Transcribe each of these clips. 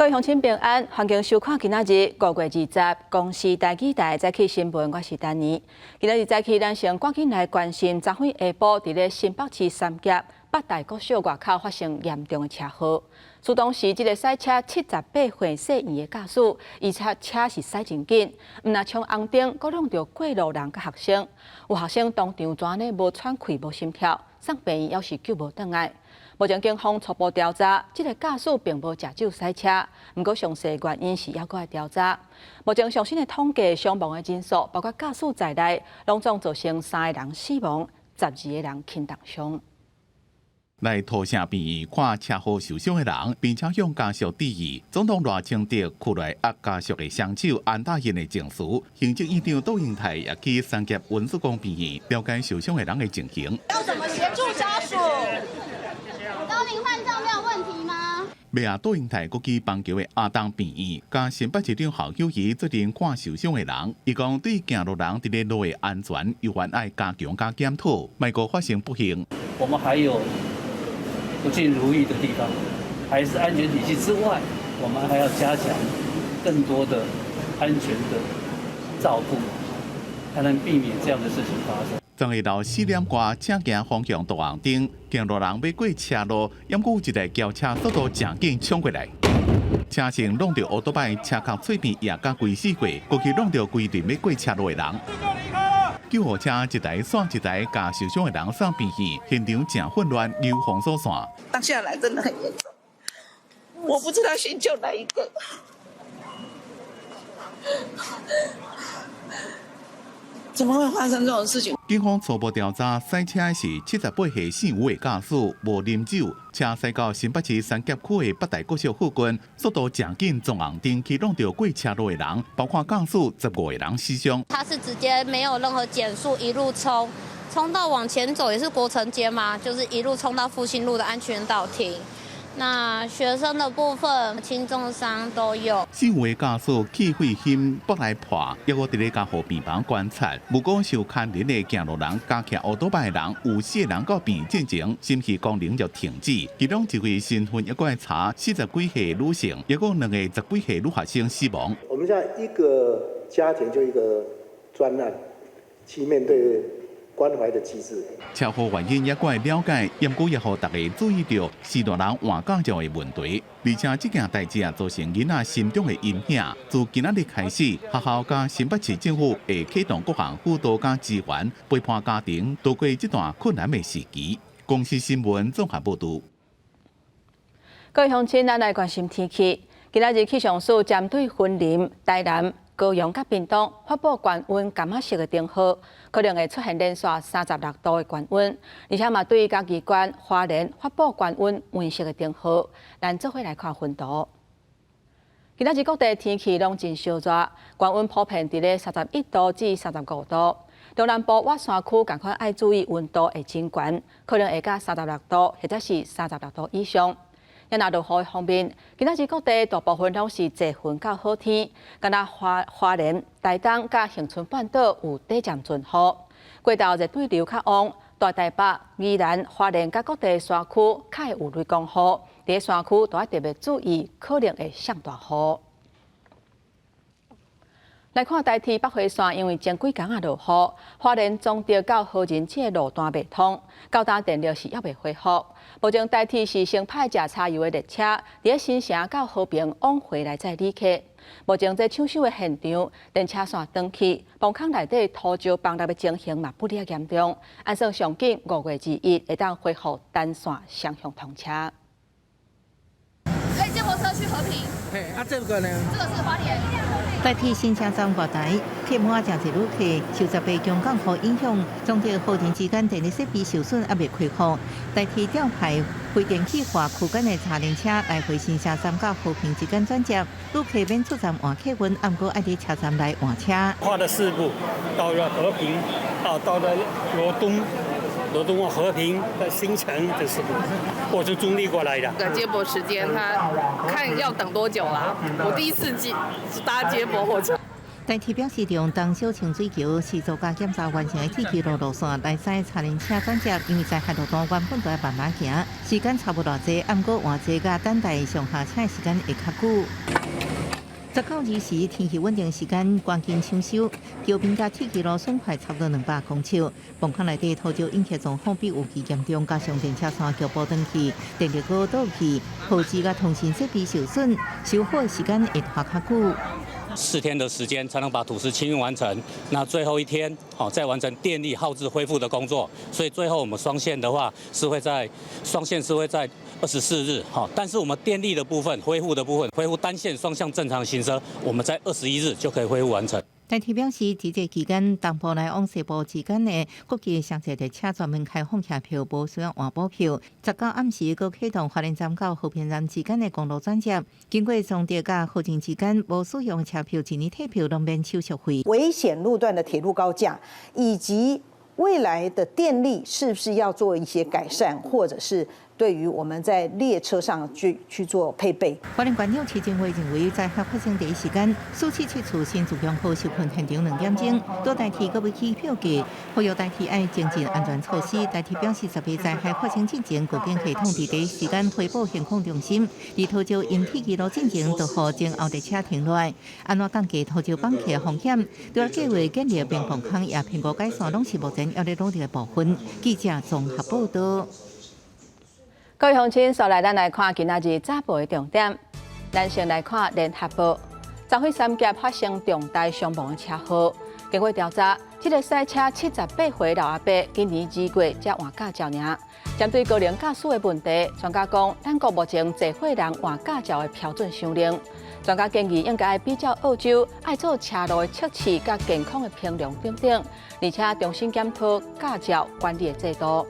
各位鄉親平安，歡迎收看今仔日5月20公視台語台早起新聞，我是丹妮。今仔日早起，咱先趕緊來關心昨昏下晡佇咧新北市三峽八大國小外口發生嚴重的車禍。事當時，這个駛車78歲姓余的駕駛，伊車車是駛真緊，毋但衝紅燈，閣挵著過路人佮學生。有學生當場就按呢無喘氣、無心跳，送病院猶是救無轉來。目前警方初步調查，這个駕駛並無食酒駛車，毋過詳細原因是猶閣愛調查。目前上新的統計，傷亡的人數包括駕駛在內，攏總造成三個人死亡，12個人輕重傷。來土城病院看車禍受傷的人，並且向家屬致意。總統賴清德揬來握家屬的雙手，安撫𪜶的情緒。行政院長杜英泰也去三峽文殊宮病院了解受傷的人的情形。要怎麼協助家屬？高齡換照沒有問題嗎？尾仔杜英泰閣去板橋的亞東病院，佮新北市長侯友宜做陣看受傷的人。伊講對行路人佇咧路的安全，猶原愛加強佮檢討，莫閣發生不幸。我們還有不盡如意的地方，還是安全體系之外，我們還要加強更多的安全的照顧，才能避免這樣的事情發生。昨下晝4點外，車行方向大紅燈，行路人欲過車路，猶閣有一台轎車速度誠緊衝過來，車身挵著烏多擺，車殼碎片也共規四過，閣去挵著規陣欲過車路的人。救護車一台紲一台，共受傷的人送病院，現場誠混亂，留封鎖線。當下來真的很嚴重，我不知道先救哪一個。怎麼會發生這種事情？警方初步調查，駛車的是78歲姓吳的駕駛，無啉酒，車駛到新北市三峽區的八大國小附近，速度誠緊，撞紅燈去挵著過車路的人，包括駕駛15個人死傷。他是直接沒有任何減速，一路衝，衝到往前走也是國城街嘛，就是一路衝到復興路的安全島停。那學生的部分，輕重傷都有。姓吳的駕駛氣血心腹內破，猶閣佇咧加護病房觀察。無過受牽連的行路人、佮騎烏多擺的人，有四個人到病院進前，心肺功能就停止。其中一位身份猶閣愛查，40幾歲女性，猶閣兩個10幾歲女學生死亡。我們現在一個家庭就一個專案，去面對關懷的機制。車禍原因猶閣愛了解，毋過也予大家注意著序大人換駕照的問題，而且這件代誌啊造成囡仔心中的陰影。自今仔日開始，學校佮新北市政府會啟動各項輔導佮支援，陪伴家庭度過這段困難的時期。公視新聞綜合報導。各位鄉親，咱來關心天氣。今仔日氣象署針對雲林、台南、高雄佮屏東發布高溫柑仔色的燈號，可能會出現連續36度的高溫，而且嘛對嘉義縣、花蓮發布高溫黃色的燈號。咱做伙來看雲圖。今仔日各地天氣攏真燒熱，高溫普遍佇咧31度至35度。中南部倚山區仝款愛注意溫度會真懸，可能會到36度或者是36度以上。若落雨方面，今仔日各地大部分攏是濟雲到好天，敢若花花蓮、台東佮恆春半島有短暫陣雨。過晝熱對流較旺，大台北、宜蘭、花蓮佮各地山區較會有雷公雨，佇山區都愛特別注意，可能會降大雨。來看台鐵北迴線，因為前幾工仔落雨，花蓮彰德到和仁這个路段袂通，到今電力是猶未恢復。目前台鐵是先派食柴油的列車，佇咧新城到和平往回來載旅客。目前這搶修的現場，電車線斷去，崩坑內底土石崩落的情形嘛不離嚴重。按算上緊5月21會當恢復單線雙向通車。可以接駁車去和平。嘿，啊，這個呢？這個是花蓮。台鐵新城站月台客滿誠濟旅客，受18強降雨影響，彰德和仁之間電力設備受損，猶未恢復。台鐵調派非電氣化區間的柴電車來回新城站佮和平之間轉接，旅客免出站換客運，毋過愛佇車站內換車。跨了四步，到了和平，啊，到了羅東。羅東和平的新城這四步，我是中壢過來的。個接駁時間，他看要等多久啦？我第一次接搭接駁火車。台鐵表示，從東小清水橋是做加檢查完成的鐵岐路路線來駛柴輪車轉接，因為災害路段原本都愛慢慢行，時間差無偌濟，毋過換坐佮等待上下車的時間會較久。19日時天氣穩定時間，趕緊搶修，橋邊佮鐵岐路損壞差不多200公尺。崩坑內底土石湧起狀況比預期嚴重，加上電車線局部斷去，電力閣倒去，號誌佮通訊設備受損，修好的時間會拖較久。 4天的時間才能把土石清運完成，那最後一天，好再完成電力號誌恢復的工作。所以最後我們雙線的話是會在雙線是會在24日，好，但是我們電力的部分恢復的部分，恢復單線雙向正常行車，我們在21日就可以恢復完成。台鐵表示，佇這期間，東部來往西部之間的國際雙線列車專門開放車票，無需要換補票。19暗時，閣啟動花蓮站到和平站之間的公路轉接。經過松德佮和平之間無使用車票，一年退票攏免手續費。危險路段的鐵路高架，以及未來的電力，是不是要做一些改善，或者是對於我們在列車上去做配備？花蓮縣長徐靖惠認為，災害發生第一時間，四七七處新自強號受困現場2點鐘，多台鐵閣欲起票價，呼籲台鐵愛精進安全措施。台鐵表示，10日災害發生之前，預警系統佇第一時間回報行控中心，佇土石淹鐵岐路進前，就予前後列車停落來，按怎降低土石崩起的風險？除了計劃建立避風坑，也評估改善，攏是目前猶咧努力的部分。記者綜合報道。各位鄉親，紲來咱來看今仔日早報的重點。咱先來看聯合報，昨昏三峽發生重大傷亡的車禍。經過調查，這个駛車78歲老阿伯，今年2月才換駕照爾。針對高齡駕駛的問題，專家講，咱國目前濟歲人換駕照的標準傷冷。專家建議應該比照澳洲，愛做車路的測試佮健康的評量等等，而且重新檢討駕照管理的制度。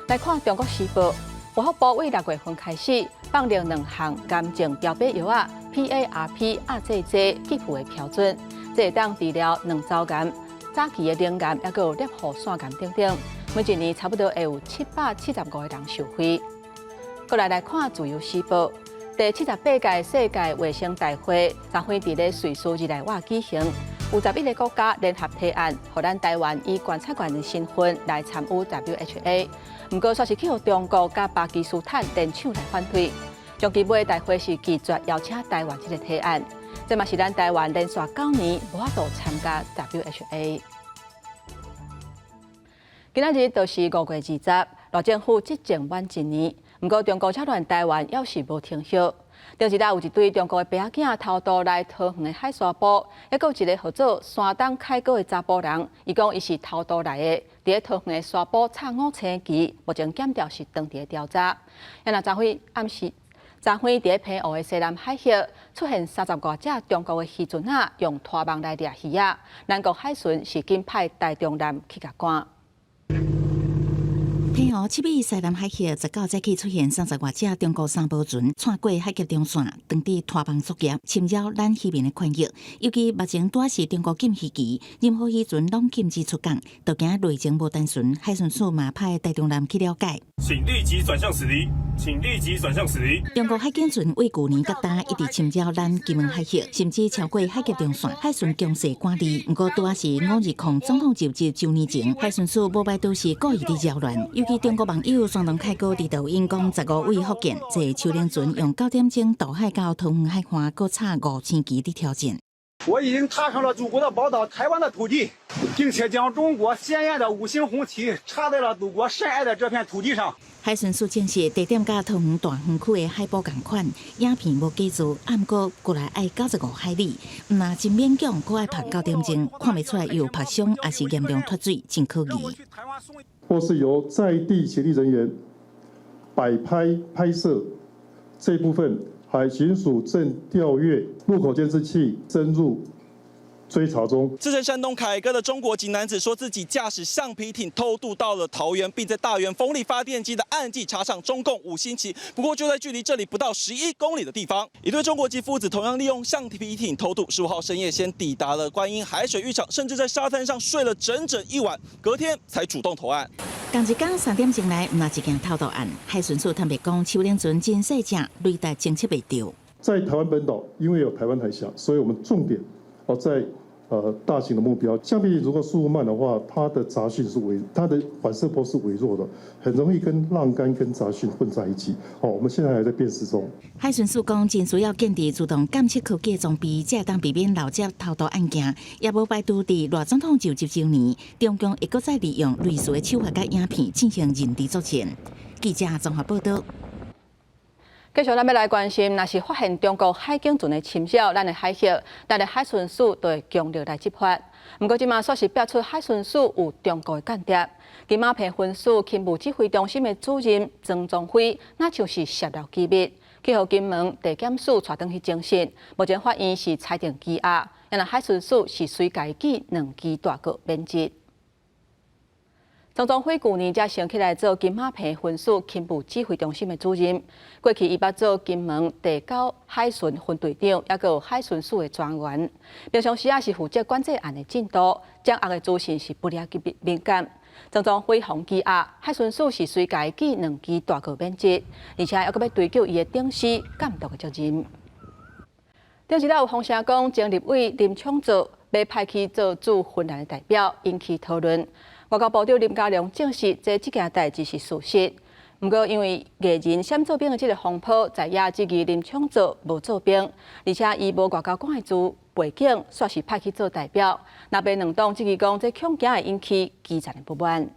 來看《中國時報》。衛福部為6月份開始放寬兩項癌症標靶藥仔 PARP 壓制劑給付的標準，這會當治療卵巢癌、早期的乳癌，抑閣有攝護腺癌等等。每一年差不多會有775個人受惠。過來來看《自由時報》第78屆世界衛生大會，昨昏佇咧瑞士日內瓦舉行，有11個國家聯合提案，予咱台灣以觀察員的身份來參與 WHA。毋過，煞是去予中國佮巴基斯坦聯手來反對。終其尾大會是拒絕邀請台灣這个提案，這嘛是咱台灣連續9年無法度參加 WHA。今仔日就是5月20，賴政府執政滿一年。毋過中國擾亂台灣，猶是無停歇。頂一日有一對中國的爸仔囝偷渡來桃園的海沙埔，抑閣有一个號做山東凱哥的查埔人，伊講伊是偷渡來的，佇咧桃園的沙埔插五星旗，目前檢調是當佇咧調查。啊若昨昏暗時，昨昏佇咧澎湖的西南海域出現30外隻中國的漁船仔，用拖網來掠魚仔，南國海巡是緊派大眾艦去共趕。澎湖七尾西南海域19早起出現30外隻中國三寶船，穿過海峽中線，當地拖網作業，侵擾咱漁民的權益。尤其目前拄是中國禁漁期，任何漁船攏禁止出港，都驚內情無單純，海巡署嘛派大眾艦去了解。請立即轉向駛離，請立即轉向駛離。中國海警船為舊年到今一直侵擾咱金門海域，甚至超過海峽中線，海巡強勢趕離。毋過拄仔是520總統就職週年前，海巡署無排除是故意佇擾亂。尤其中國網友山東凱哥佇抖音講，15位福建坐秋輪船用9點鐘渡海到桃園海岸，閣插五星旗佇挑戰。我已經踏上了祖國的寶島台灣的土地，並且將中國鮮豔的五星紅旗插在了祖國深愛的這片土地上。海巡署證實，地點佮桃園大園區的海埔仝款，影片無假造，毋過過來愛95海里，毋若真勉強，閣愛拍9點鐘，看袂出來有拍傷，抑是嚴重脫水，真可疑。或是由在地協力人員擺拍拍攝這部分，海巡署正調閱路口監視器，深入追查中。自稱山東凱哥的中國籍男子說自己駕駛橡皮艇偷渡到了桃園，並在大園風力發電機的岸際插上中共五星旗。不過就在距離這裡不到11公里的地方，一對中國籍父子同樣利用橡皮艇偷渡，15號深夜先抵達了觀音海水浴場，甚至在沙灘上睡了整整一晚，隔天才主動投案。仝一工3點鐘內，毋若一件偷渡案，海巡署坦白講，秋輪船真細隻，雷達偵測袂著。在台灣本島，因為有台灣海峽，所以我們重點哦在大型的目標。橡皮艇如果速度慢的話，它的雜訊是微，它的反射波是微弱的，很容易跟浪桿跟雜訊混在一起。哦，我們現在還在辨識中。海巡署講，真需要建立自動監測科技裝備，才會當避免漏接偷渡案件。也無排除佇賴總統就職週年，中共會閣再利用類似的手法佮影片進行認知作戰。記者綜合報道。繼續，咱欲來關心，若是發現中國海警船的侵擾咱的海域，咱的海巡署就會強力來執法。毋過，這馬煞是爆出海巡署有中國的間諜。金馬棚分署勤務指揮中心的主任曾宗輝，若像是洩露機密，去予金門地檢署帶轉去偵訊。目前法院是裁定羈押，若海巡署是隨共記兩支大過免職。曾宗輝舊年才升起來做金馬棚分署勤務指揮中心的主任。過去伊捌做金門第九海巡分隊長，抑閣有海巡署的專員。平常時也是負責管制案的進度，掌握的資訊是不了級敏感。曾宗輝予羈押，海巡署是隨共記兩支大過免職，而且猶閣欲追究伊的頂司監督的責任。頂一日有風聲講，前立委林昶佐欲派去做駐芬蘭的代表，引起討論。外交部長林佳龍證實，這件代誌是事實。毋過，因為藝人閃做兵的這个風波，在野質疑林昶佐無做兵，而且伊無外交官的資背景，煞是派去做代表。藍白兩黨質疑講，這恐驚會引起基層的不滿。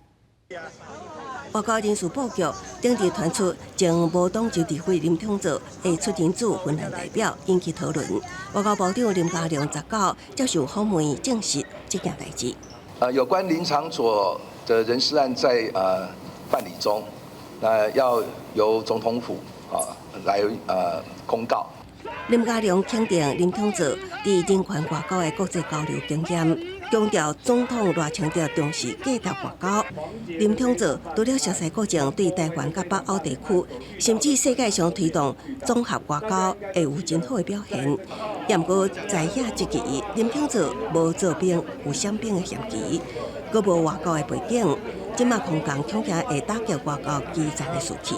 外交人事布局頂日傳出前無黨籍立委林昶佐會出任駐芬蘭代表，引起討論。外交部長林佳龍19接受訪問證實這件代誌。有關林昶佐的人事案在辦理中，那要由總統府啊來公告。林佳龍肯定林昶佐佇人權外交的國際交流經驗，強調總統賴清德重視價值外交。林昶佐除了熟悉國情，對台灣佮北歐地區，甚至世界上推動綜合外交，會有真好的表現。也毋過在野質疑林昶佐無做兵有閃兵的嫌疑，閣無外交的背景，這馬恐驚恐驚會打擊外交基層的士氣。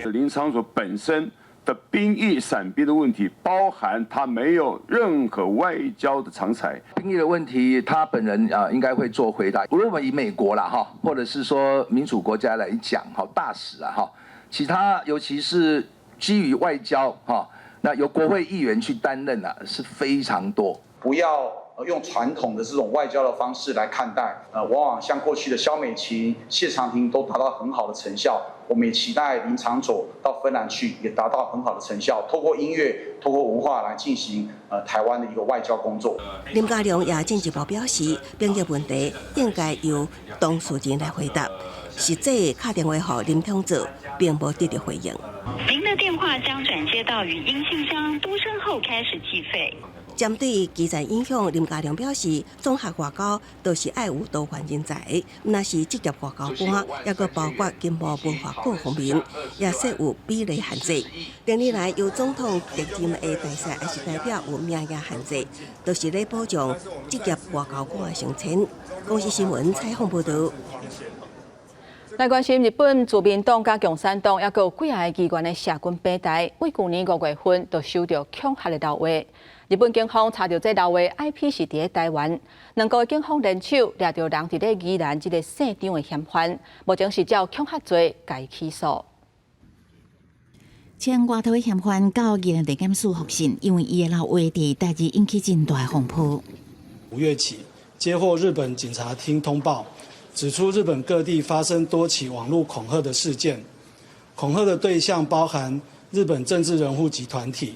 林昶佐本身的兵役傘兵的問題，包含他沒有任何外交的長才。兵役的問題，他本人啊應該會做回答。如果我們以美國啦哈，或者是說民主國家來講，哈大使啊哈，其他尤其是基於外交哈，那由國會議員去擔任啊，是非常多。不要用傳統的這種外交的方式來看待，往往像過去的蕭美琴、謝長廷都達到很好的成效。我們也期待林昶佐到芬蘭去，也達到很好的成效。透過音樂、透過文化來進行台灣的一個外交工作。林佳龍也進一步表示，兵役問題應該由當事人來回答。實際敲電話予林昶佐，並無得到回應。您的電話將轉接到語音信箱，嘟聲後開始計費。針對基層影響，林佳龍表示，綜合外交就是愛有多元人才，毋但是職業外交官，抑閣包括經貿文化各方面，也設有比例限制。近年來由總統特任的大使抑是代表有名額限制，就是咧保障職業外交官的升遷。公視新聞採訪報導。來關心日本自民黨佮共產黨，抑閣有幾仔个議員的社群平台，對舊年五月份就收著恐嚇的留話。日本警方查著這留話 IP 是佇咧台灣，兩國警方聯手掠著人佇咧宜蘭這个姓張的嫌犯，目前是照恐嚇罪共伊起訴。穿外套的嫌犯到宜蘭地檢署複訊，因為伊的留話佇台日引起真大風波。 5月起，接獲日本警察廳通報，指出日本各地發生多起網路恐嚇的事件，恐嚇的對象包含日本政治人物及團體。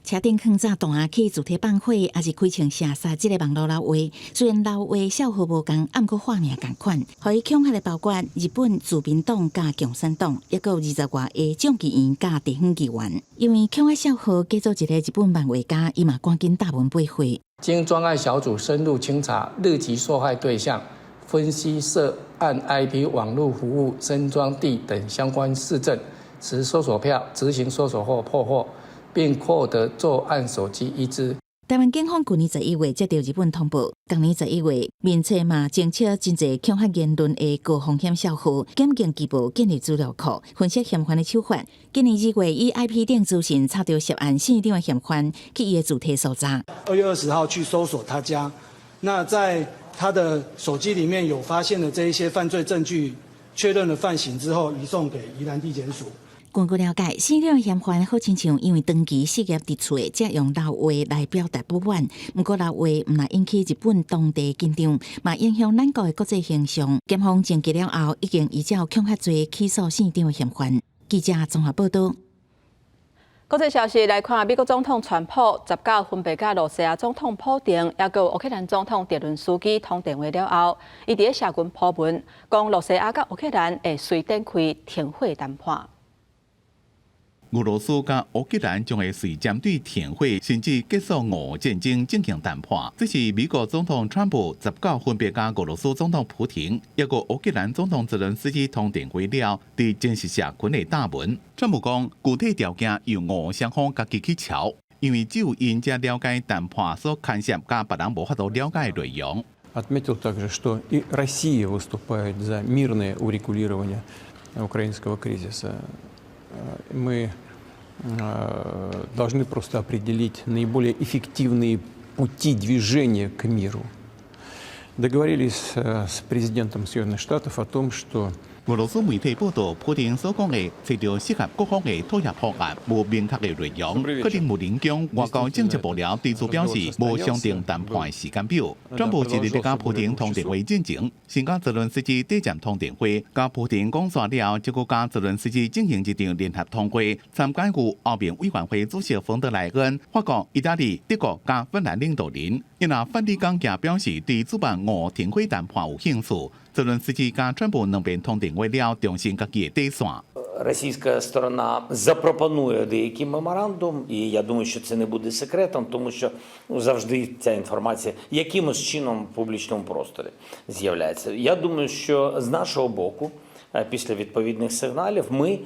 車頂囥炸彈去自體放火，抑是開槍射殺這个網路留話。雖然留話數號無仝，毋過畫面仝款。予伊恐嚇的包括日本自民黨佮共產黨，抑閣有20外个眾議員佮地方議員。因為恐嚇數號假做一个日本漫畫家，伊嘛趕緊貼文駁回。經專案小組深入清查日籍受害對象，分析涉案 IP 網路服務申裝地等相關事證，持搜索票執行搜索後破獲。並獲得作案手機一支。台灣警方舊年11月接著日本通報，今年11月面冊嘛偵測真濟恐嚇言論的高風險數號，檢警拘捕建立資料庫，分析嫌犯的手法。今年2月以 IP 頂資訊查著涉案姓張的嫌犯去伊的住宅搜查。2月20號去搜索他家，那在他的手機裡面有發現的這一些犯罪證據，確認了犯行之後，移送給宜蘭地檢署。根據了解，死了嫌犯好親像因為長期失業佇厝，才用老話來表達不滿。毋過老話毋但引起日本當地緊張，嘛影響咱國的國際形象。檢方偵緝了後，已經依照恐嚇罪起訴姓張的嫌犯。記者綜合報道。國際消息來看，美國總統川普19分別佮露西亞總統普丁，抑閣烏克蘭總統澤倫斯基通電話了後，伊佇咧社群鋪文，講露西亞佮烏克蘭會隨展開停火談判。俄羅斯佮烏克蘭將會隨針對停火，甚至結束俄烏戰爭進行談判。這是美國總統川普19分別佮俄羅斯總統普廷，抑閣烏克蘭總統澤倫斯基通電話了，佇真實社群的貼文。川普講，具體條件由俄烏雙方家己去喬，因為只有𪜶才了解談判所牽涉佮別人無法度了解的內容。 Отметил также, что и Россия выступает за мирное урегулирование украинского кризиса. Мы должны просто определить наиболее эффективные пути движения к миру. Договорились с президентом Соединенных Штатов о том, что 俄羅斯媒體報道，普丁所講的揣著適合各方的妥協方案，無明確的內容。克里姆林宮外交政策幕僚對此表示，無商定談判的時間表。川普是佇咧佮普丁通電話進前，先佮澤倫斯基短暫通電話，佮普丁講煞了後，才閣佮澤倫斯基進行一場聯合通話。參加有歐盟委員會主席馮德萊恩、法國、意大利、德國佮芬蘭領導人。伊若梵蒂岡也表示對主辦俄停火談判有興趣。澤倫斯基佮川普兩邊通電話了，重申家己的底線。 Російська сторона запропонує деякий меморандум, і я думаю, що це не буде секретом, тому що, ну, завжди ця інформація якимось чином в публічному просторі з'являється. Я думаю, що з нашого боку, після відповідних сигналів, ми,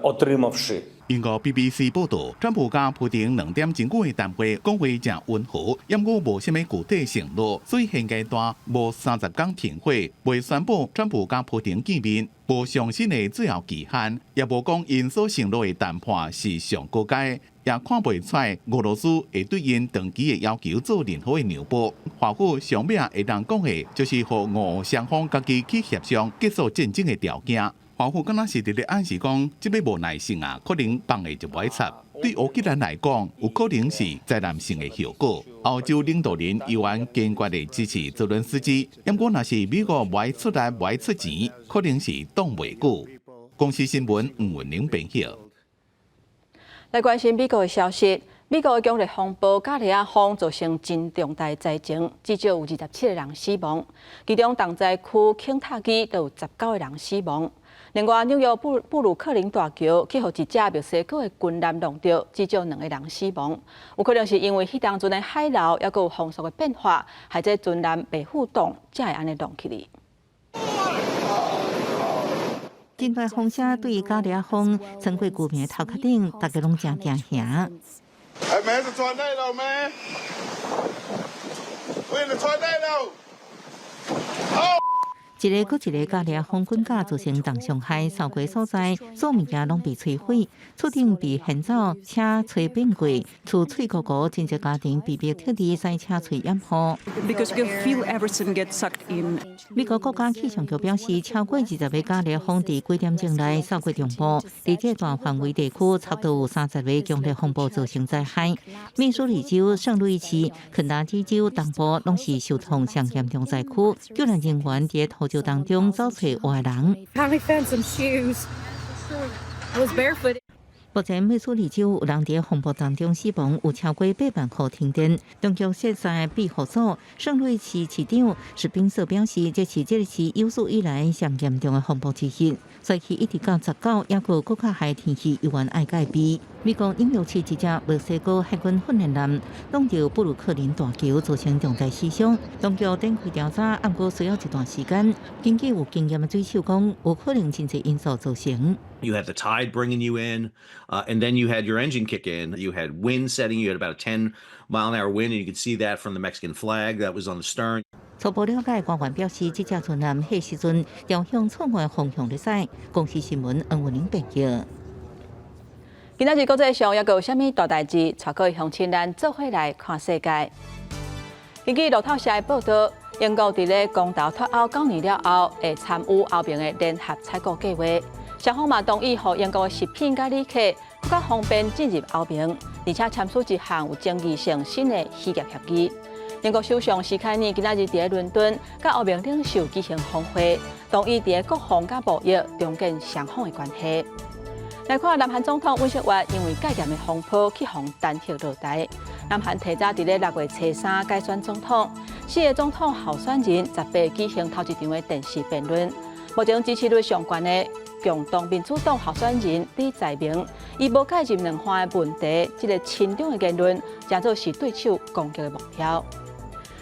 отримавши 英國 BBC 報道，川普佮普丁2點鐘久的談話，講話誠溫和，毋過無啥物具體承諾，所以現階段無30工停火，未宣布川普佮普丁見面，無上新的最後期限，也無講𪜶所承諾的談判是上高階，也看袂出來俄羅斯會對𪜶長期的要求做任何的讓步。華府上尾會當講的，就是予俄烏雙方家己去協商結束戰爭的條件。華府敢若是佇咧暗示講，這擺無耐性啊，可能放下就無愛插。對烏克蘭來講，有可能是災難性的後果。歐洲領導人依然堅決的支持澤倫斯基，毋過若是美國無愛出力、無愛出錢，可能是擋袂久。公視新聞吳文玲編譯。來關心美國的消息，美國的強烈風暴加利亞風造成真重大災情，至少有27個人死亡，其中重災區肯塔基就有19個人死亡。另外，紐約布魯克林大橋去予一隻墨西哥的軍艦挵著，至少兩個人死亡。有可能是因為彼當陣的海流，抑閣有風速的變化，害這軍艦袂赴動，才會按呢挵起去。真大風聲對加利亞風穿過舊名頭殼頂，大家攏誠驚嚇。 Hey man, it's a tornado, man. We in the tornado. Oh! 一个閣一个加利亞風滾架造成重傷害，掃過所在，所有物件攏被摧毀，厝頂被掀走，車吹變過，厝碎糊糊，真濟家庭被迫撤離，駛車揣掩護。 Because you feel everything get sucked in. 美國國家氣象局表示，超過20个加利亞風佇幾點鐘內掃過中部，佇這大範圍地區，差不多有30个強烈風暴造成災害。密蘇里州、聖路易市、肯塔基州東部攏是受創上嚴重災區，救援人員佇土石當中找揣活人。 Finally found some shoes. I was barefoot. 目前密蘇里州有人佇風暴當中死亡，有超過8萬戶停電。當局設在庇護所。聖路易市市長史賓瑟表示，這是這個市有史以來上嚴重的風暴之一。災區一直到19，抑閣閣較害天氣猶原愛戒備。美國紐約市一隻墨西哥海軍訓練艦撞著布魯克林大橋，造成重大死傷。當局展開調查，毋過需要一段時間。根據有經驗的水手講，有可能真濟因素造成。 You had the tide bringing you in, and then you had your engine kick in. You had wind setting. You had about a 10 mile an hour wind, and you could see that from the Mexican flag that was on the stern. 初步了解，官員表示，這隻船艦彼時陣朝向錯誤方向咧駛。公視新聞黃文玲編譯。今仔日國際上猶閣有啥物大代誌？帶各位鄉親咱做伙來看世界。根據路透社的報道，英國佇咧公投脫歐9年了後，會參與歐盟的聯合採購計劃。雙方嘛同意，予英國的食品佮旅客閣較方便進入歐盟，而且簽署一項有爭議性新的漁業協議。英國首相施凱爾今仔日佇咧倫敦，佮歐盟領袖舉行峰會，同意佇咧國防佮貿易重建雙方的關係。來看南韓總統尹錫悅因為戒嚴的風波去予彈劾落台。南韓提早佇咧6月初3改選總統，四个總統候選人18舉行頭一場的電視辯論。目前支持率上懸的共同民主黨候選人李在明，伊無介入兩岸的問題，這个親中的言論，成做是對手攻擊的目標。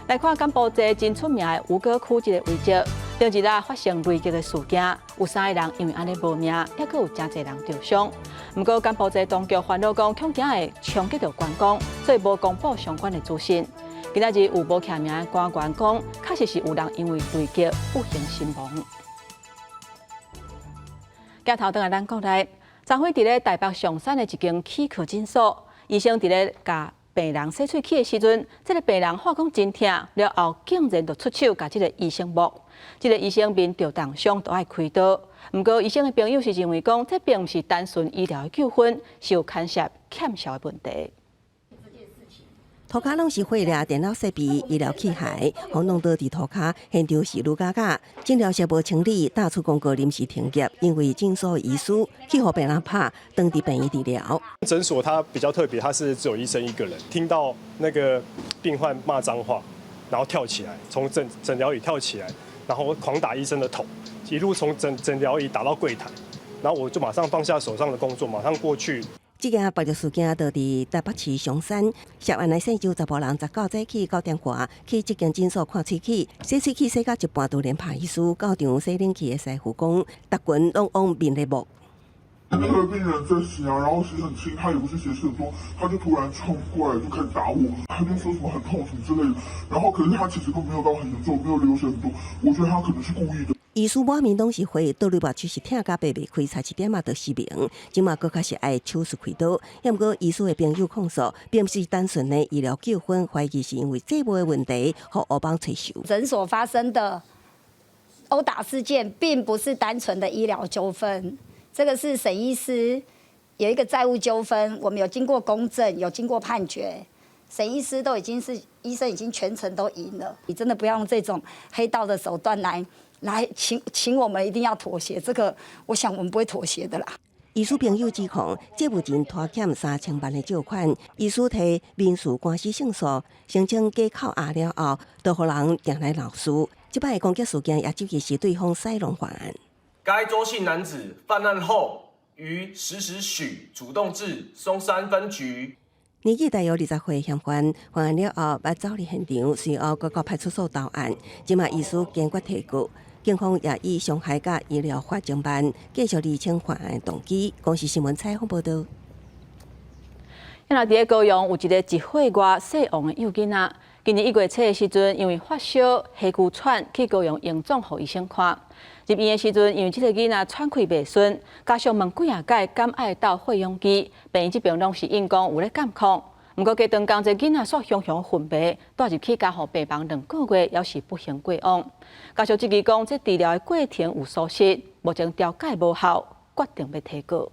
來看柬埔寨真出名的吳哥窟這个遺跡，頂一日發生雷擊的事件，有三个人因為按呢無命，抑閣有誠濟人著傷。毋過柬埔寨當局煩惱講，恐驚會衝擊著觀光，所以無公布相關的資訊。今仔日有無記名的官員講，確實是有人因為雷擊不幸身亡。鏡頭轉來咱國內，昨昏佇咧台北松山的一間齒科診所，醫生佇咧共病人洗喙齒的時陣，這个病人喊講真疼，了後竟然就出手共這个醫生摸，這个醫生面著重傷，都愛開刀。毋過醫生的朋友是認為講，這並毋是單純醫療的糾紛，是有牽涉欠數的問題。塗跤攏是血掠，電腦設備、醫療器械，予弄倒佇塗跤，現場是愈加加。診療室無清理，大出公告臨時停業，因為診所醫師去予病人拍，轉佇病院治療。診所它比較特別，它是只有醫生一個人，聽到那個病患罵髒話，然後跳起來，從診療椅跳起來，然後狂打醫生的頭，一路從診療椅打到櫃檯，然後我就馬上放下手上的工作，馬上過去。這件暴力事件就佇台北市松山，涉案的姓周查埔人，19早起9點外去這間診所看喙齒，洗喙齒洗到一半，突然拍醫師，到場洗冷氣的師傅講，逐群攏往面咧摸。那個病人在洗啊，然後洗很輕，他也不是血很多，他就突然衝過來就開始打我，他就說什麼很痛什麼之類的，然後可是他其實都沒有到很嚴重，沒有流血很多，我覺得他可能是故意的。醫師滿面攏是血，倒入目睭是疼甲擘袂開，差一點仔就失明。這馬閣較是愛手術開刀。毋過醫師的朋友控訴，並毋是單純的醫療糾紛，懷疑是因為債務的問題，予烏幫揣仇。診所發生的毆打事件，並不是單純的醫療糾紛，這個是沈醫師有一個債務糾紛，我們有經過公證，有經過判決，沈醫師都已經是醫生，已經全程都贏了。你真的不要用這種黑道的手段來請我們一定要妥協，這個我想我們不會妥協的啦。醫師朋友指控，債務人拖欠3000萬的借款，醫師提民事官司勝訴，聲稱假扣押了後，就予人定來鬧事。這擺的攻擊事件也只是對方使弄犯案。該周姓男子犯案後，於10時許主動至松山分局。年紀大約20歲嫌犯犯案了後，捌走離現場，隨後閣到派出所投案。這馬醫師堅決提告。警方也以傷害佮醫療法偵辦，繼續釐清犯案動機。公視新聞採訪報導。那佇咧高雄有一個1歲外姓王的幼囡仔，今年1月初的時陣，因為發燒、氣急喘，去高雄榮總予醫生看。入院的時陣，因為這个囡仔喘氣袂順，家屬問幾仔擺，敢愛鬥血氧機，病院這邊攏是應講有咧監控。毋過隔兩工，這囡仔煞雄雄昏迷，帶入去加護病房2個月，猶是不幸過往。家屬質疑講，這治療的過程有疏失，目前調解無效，決定欲提告。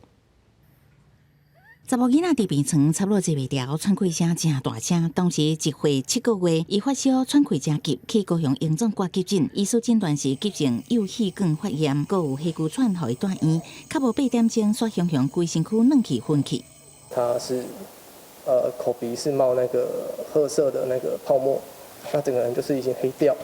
查某囡仔佇病床差不多坐袂牢，喘氣聲誠大聲。當時1歲7個月，伊發燒喘氣誠急，去高雄榮總掛急診，醫師診斷是急性右氣管發炎，閣有氣急喘，予伊帶院，較無8點鐘，煞雄雄規身軀軟去昏去。他是口鼻是冒那個褐色的那個泡沫，那整個人就是已經黑掉，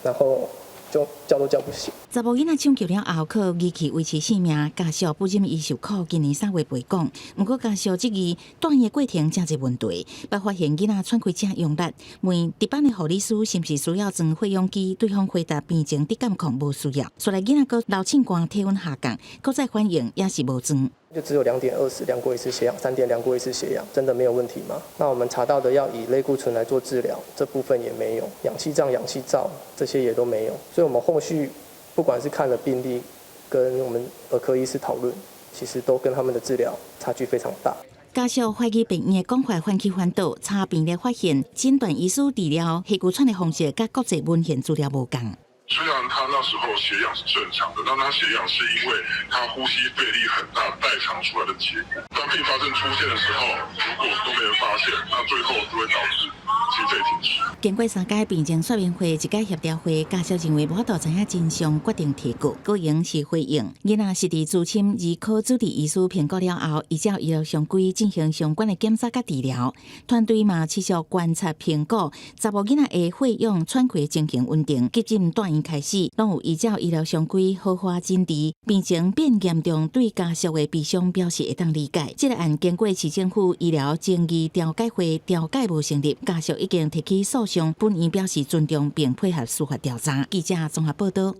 然後就叫都叫不醒。查某囡仔搶救了後，靠儀器維持性命，家屬不忍伊受苦，今年3月賠講。毋過家屬質疑帶院的過程誠濟問題，捌發現囡仔喘氣誠用力，問值班的護理師是毋是需要裝血氧機，對方回答病情佇監控無需要。後來囡仔閣流凊汗，體溫下降，閣再反應也是無裝。就只有2.20量過一次血氧，3點量過一次血氧，真的沒有問題嗎？那我們查到的要以類固醇來做治療，這部分也沒有，氧氣帳、氧氣罩這些也都沒有，所以我們後續不管是看了病歷，跟我們兒科醫師討論，其實都跟他們的治療差距非常大。家屬懷疑病院的講法反起反倒，查病歷發現診斷醫師治療氣氣喘的方式，佮國際文獻資料無仝。雖然他那時候血氧是正常的，但他血氧是因為他呼吸費力很大代償出來的結果。當併發症出現的時候，如果都沒人發現，那最後就會導致心肺停止。經過三屆病情說明會、一屆協調會，家屬認為無法度知影真相，決定提告。高榮是回應，囡仔是佇資深兒科主治醫師評估了後，依照醫療常規進行相關的檢查佮治療。團隊嘛持續觀察評估，查某囡仔的血氧喘氣情形穩定，急診住院開始，攏有依照醫療常規好好診治。病情變嚴重，對家屬的悲傷表示會當理解。這個案經過市政府醫療爭議調解會調解無成立，家屬已經提起訴訟，本院表示尊重並配合司法調查。記者綜合報道。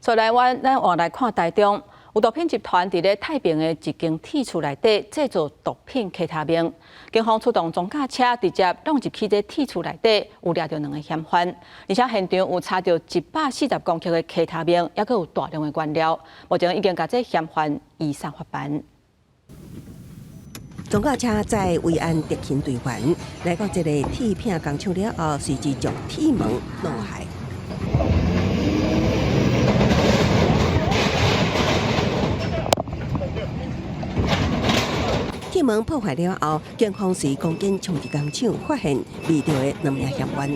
再來，咱換來看台中，有毒品集團佇咧太平的一間鐵厝內底製造毒品 K 他命，警方出動裝甲車直接弄入去這鐵厝內底，有掠著兩個嫌犯，而且現場有查著140公克的 K 他命，猶閣有大量的原料，目前已經共這嫌犯移送法辦。裝甲車載維安特勤隊員來到這個鐵片工廠了後，隨即將鐵門弄開。鐵門破壞了後，警方隨趕緊衝入工廠，發現未著的兩名嫌犯。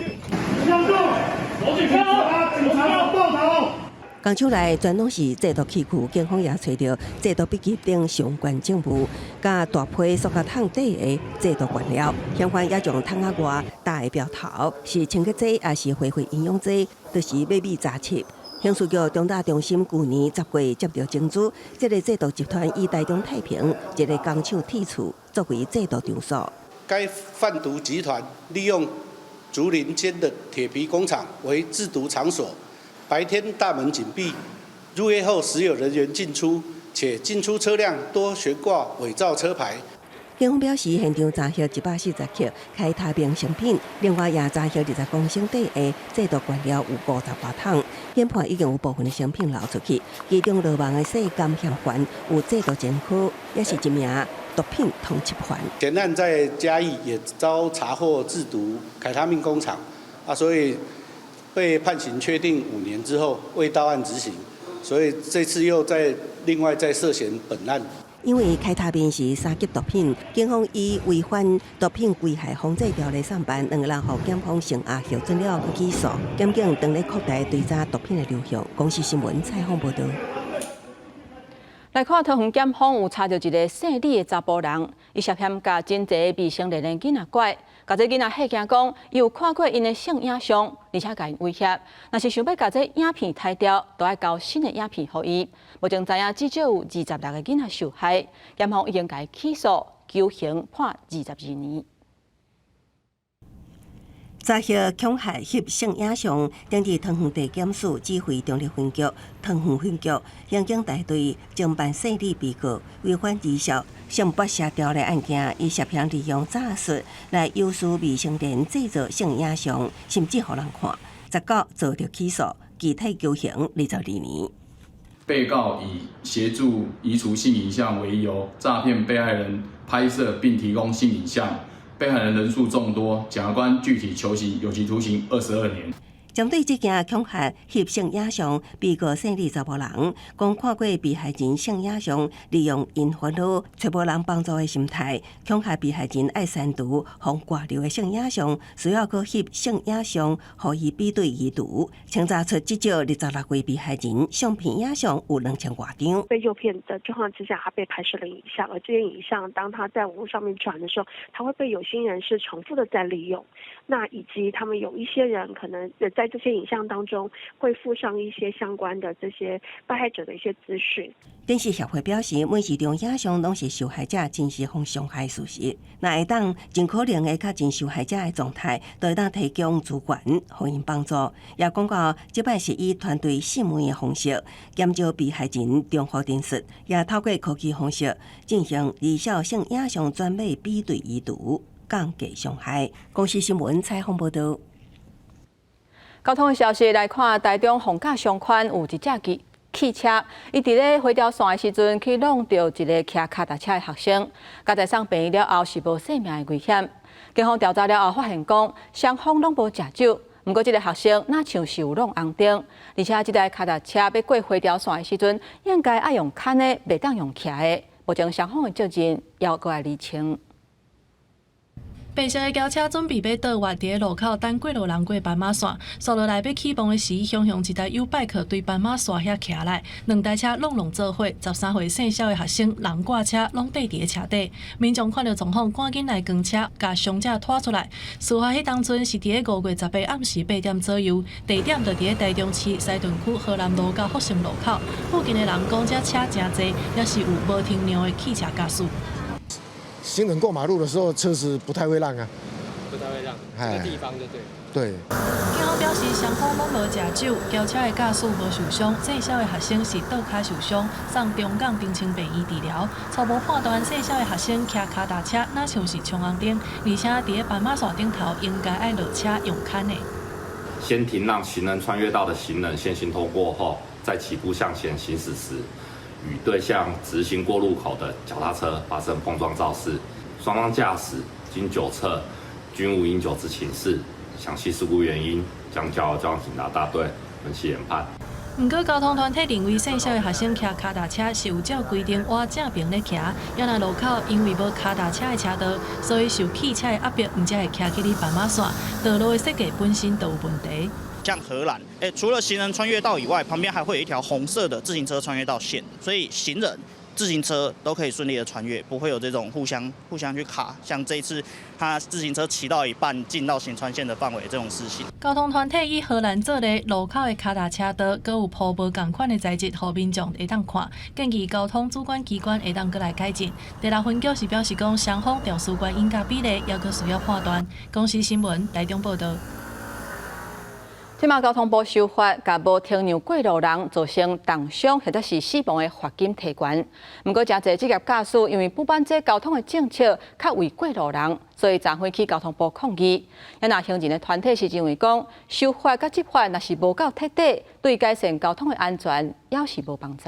工廠內全攏是製毒器具，警方也揣著製毒筆記等相關證物，佮大批塑膠桶底的製毒原料。嫌犯也將桶仔外搭的標頭是清潔劑，抑是花卉營養劑，都是秘密雜設。刑事局中大中心舊年10月接到情資，這個製毒集團以台中太平一個工廠鐵厝作為製毒場所。該販毒集團利用竹林間的鐵皮工廠為製毒場所。白天大門緊閉，入夜後時有人員進出，且進出車輛多懸掛偽造車牌。警方表示，現場查獲140克開他命成品，另外也查獲20公升底的製毒原料有50外桶，研判已經有部分的成品流出去。其中落網的涉監嫌犯有製毒前科，也是一名毒品通緝犯。前案在嘉義也遭查獲製毒凱他命工廠，啊，所以被判刑確定5年之後未到案執行，所以這次又再另外再涉嫌本案。因為開他命是三級毒品，警方以違反毒品危害防制條例送辦，兩個人予檢方聲押核准了後起訴。檢警正咧擴大追查毒品的流向。公視新聞採訪報導。來看桃園檢方有查著一個姓李的查埔人，伊涉嫌共真濟未成年的囡仔拐，共這囡仔嚇驚講，伊有看過𪜶的性影像，而且共𪜶威脅，若是想欲共這影片刣掉，就愛交新的影片予伊。目前知影至少有26個囡仔受害，檢方已經共伊起訴，求刑判22年。查獲恐嚇翕性影像，頂佇桃園地檢署指揮中壢分局、桃園分局刑警大隊偵辦姓李被告違反兒少性剝削條例案件，伊涉嫌利用詐術來誘使未成年製造性影像，甚至予人看，19遭著起訴，具體求刑22年。被告以協助移除性影像為由，詐騙被害人拍攝並提供性影像。被害人人數眾多，檢察官具體求刑有期徒刑22年。針對這件恐嚇翕性影像，被告姓李查埔人講看過被害人性影像，利用𪜶煩惱揣無人幫助的心態，恐嚇被害人愛刪除予外流的性影像，需要閣翕性影像，予伊比對移除，清查出至少26位被害人相片影像有2000外張。被誘騙的狀況之下，他被拍攝了影像，而這些影像當他在網絡上面傳的時候，他會被有心人士重複的再利用。那以及他們有一些人可能在這些影像當中會附上一些相關的這些被害者的一些資訊。電視協會表示，每一張影像攏是受害者真實予傷害事實。若會當盡可能的確認受害者的狀態，就會當提供資源，予𪜶幫助。也講到，這擺是以團隊審問的方式，減少被害人重複陳述，也透過科技方式進行兒少性影像轉碼比對移除，降低傷害。公視新聞採訪報導。交通的消息來看，台中逢甲商圈有一隻機汽車，伊佇咧回調線的時陣去挵著一个騎跤踏車的學生，共載送病院了後是無性命的危險。警方調查了後發現講，雙方攏無食酒，毋過這个學生若像是有挵紅燈，而且這台跤踏車欲過回調線的時陣，應該愛用牽的，袂當用騎的。目前雙方的責任猶閣愛釐清。白色的轎車準備欲倒彎，佇咧路口等過路人過斑馬線。煞落來欲起步的時，雄雄一台YouBike對斑馬線遐騎來，兩台車攏攏做伙。13歲姓蕭的學生人掛車攏綴佇咧車底。民眾看著狀況，趕緊來扛車，共傷者拖出來。事發彼當陣是佇咧5月18暗時8點左右，地點就佇咧台中市西屯區河南路佮復興路口。附近的人講，這車誠濟，也是有無停讓的汽車駕駛。行人過馬路的時候，車子不太會讓啊，不太會讓，這個地方就對。對。警方表示，雙方攏無食酒，轎車的駕駛無受傷，姓蕭的學生是倒跤受傷，送中港長青病院治療。初步判斷，姓蕭的學生騎跤踏車，若像是衝紅燈，而且佇咧斑馬線頂頭應該愛落車用牽的。先停讓行人穿越道的行人先行通過後，再起步向前行駛時，與對向直行過路口的腳踏車發生碰撞肇事，雙方駕駛經酒測均無飲酒之情事，詳細事故原因將交交通警察大隊分析研判。毋過交通團體認為，姓蕭的學生騎跤踏車是有照規定倚正爿咧騎，猶若路口因為無跤踏車的車道，所以受汽車的壓迫，毋才會騎去咧斑馬線。道路的設計本身就有問題。像荷蘭，除了行人穿越道以外，旁邊還會有一條紅色的自行車穿越道線，所以行人、自行車都可以順利的穿越，不會有這種互相去卡。像這一次，他自行車騎到一半進到行穿線的範圍這種事情。交通團體以荷蘭做例，路口的跤踏車道，閣有鋪無仝款的材質，予民眾會當看，建議交通主管機關會當閣來改進。第六分局是表示講，雙方肇事原因佮比例，猶閣需要判斷。公視新聞台中報道。這馬交通部修法，共無停讓過路人造成重傷或者是死亡的罰金提懸。毋過，誠濟職業駕駛因為不滿這交通的政策較為過路人，所以昨昏去交通部抗議。猶若行人的團體是認為講，修法佮執法若是無夠徹底，對改善交通的安全猶是無幫助。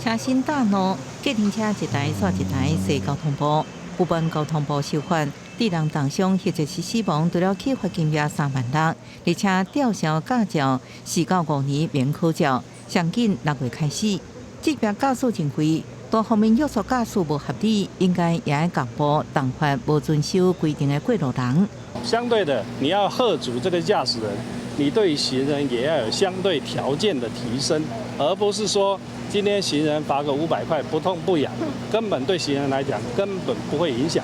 車身大怒，計程車一台煞一台踅交通部，不滿交通部修法。致人重傷或者是死亡，除了去罰金額3萬6，而且吊銷駕照4到5年免考照，上緊6月開始。職業駕駛認為，單方面約束駕駛無合理，應該也愛共步重罰無遵守規定的過路人。相對的，你要嚇阻這個駕駛人，你對行人也要有相對條件的提升，而不是說今天行人罰個500塊不痛不癢，根本對行人來講根本不會影響。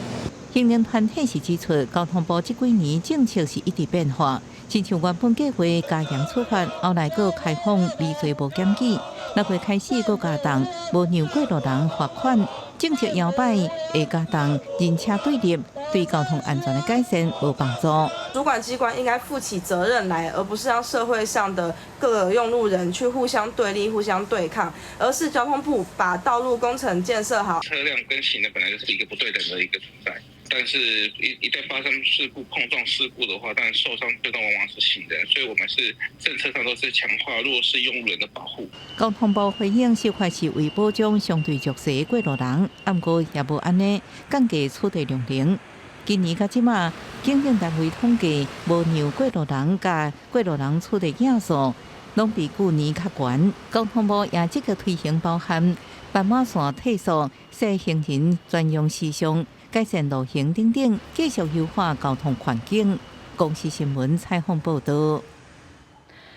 行人團體是指出，交通部這幾年政策是一直變化，親像原本計劃加嚴處罰，後來閣開放離罪無檢舉，6月開始閣加重無讓過路人罰款，政策搖擺會加重人車對立，對交通安全的改善無幫助。主管機關應該負起責任來，而不是讓社會上的各個用路人去互相對立、互相對抗，而是交通部把道路工程建設好。車輛跟行人本來就是一個不對等的一個存在。但是一旦發生事故、碰撞事故的話，但受傷最終往往是行人，所以我們是政策上都是強化弱勢用路人的保護。交通部回應，修法是為保障相對弱勢的過路人，毋過也無按呢降低處罰量刑。今年到這馬，警政單位統計無讓過路人佮過路人處罰件數，攏比舊年較懸。交通部也積極推行包含斑馬線提速、設行人專用時尚、改善路行等等，繼續優化交通環境。公視新聞採訪報導。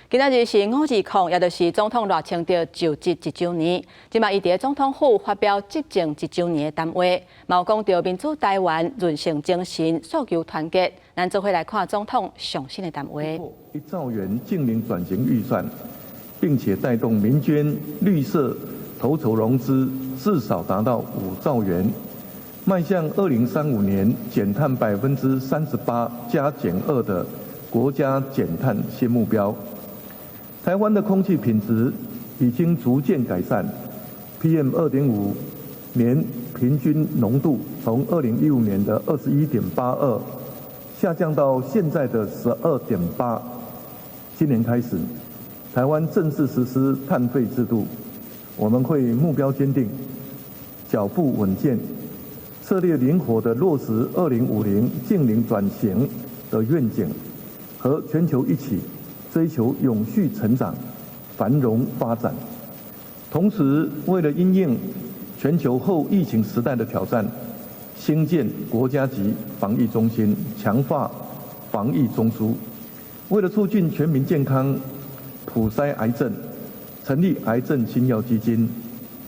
今仔日是520，也就是總統賴清德就職一週年。這馬伊佇總統府發表執政一週年的談話，嘛有講著民主台灣韌性精神，訴求團結。咱做伙來看總統上新的談話。 1兆元淨零轉型預算，並且帶動民間綠色籌籌融資至少達到5兆元，邁向2035年減碳38%加減2的國家減碳新目標。台灣的空氣品質已經逐漸改善，PM 2.5年平均濃度從2015年的21.82下降到現在的12.8。今年開始，台灣正式實施碳費制度，我們會目標堅定、腳步穩健、策略靈活地落實2050淨零轉型的願景，和全球一起追求永續成長、繁榮發展。同時，為了因應全球後疫情時代的挑戰，興建國家級防疫中心，強化防疫中樞。為了促進全民健康，普篩癌症，成立癌症新藥基金，